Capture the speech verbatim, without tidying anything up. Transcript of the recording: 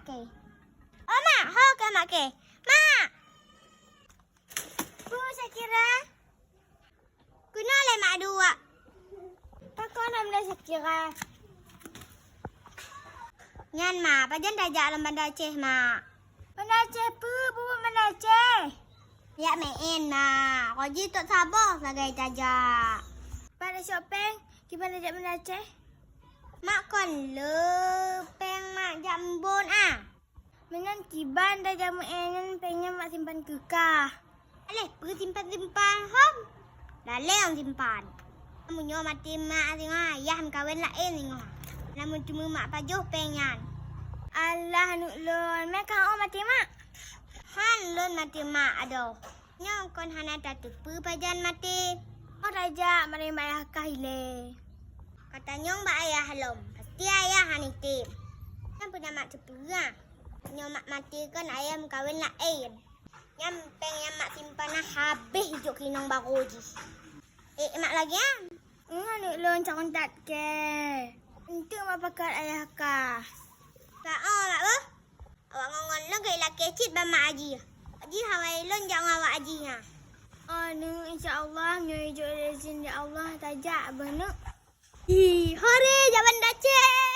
Oke. Oh, Mak, ho keu Mak ke? Mak! Peue Syakira? Keunoe lé Mak duek. Pakon hana Syakira? Nyan, Mak, pajan tajak lam Banda Aceh, Mak? Banda Aceh peue, bubuet Banda Aceh? Jak meu'en, Mak. Roji tot saboh sagai tajak. Pat tacok péng, kiban tajak Banda Aceh? Mak kon le péng Mak jak mbon, ah. Meunan kiban tajak meu'en nyan péng nyan Mak simpan keu kah. Aléh peue simpan-simpan hom? Laleng simpan. Meunyoe maté mak singoh ayah meukawen laén singoh. Lam meuteumé mak pajoh péng nyan. Alah aneuk lôn, mé ka oh maté mak? Han lôn maté mak adoh. Nyoe kon hana tateupeue pajan maté. Oh tajak maté bak ayah kah ilée. Katanyong bak ayah lom, pasti ayah han item. Nyan peue na mak teupeue ah. Nyoe mak maté kon ayah meukawen laén. Nyan péng nyang mak simpan na habéh ijok keu inong barô jih. Eh, mak lagée nyan? Ngon aneuk lôn cak untat kée. Enteuk mak pakat ayah kah. Ka oh, mak beuh. Awak ngon-ngon lôn keu ilakée cit bak mak Aji. Aji hawai lôn jak ngon awak Aji nyan. Oh, neuk, insya Allah, nyoe ijok lé izin di Allah tajak beuh neuk. Hi, hore jak Banda Aceh.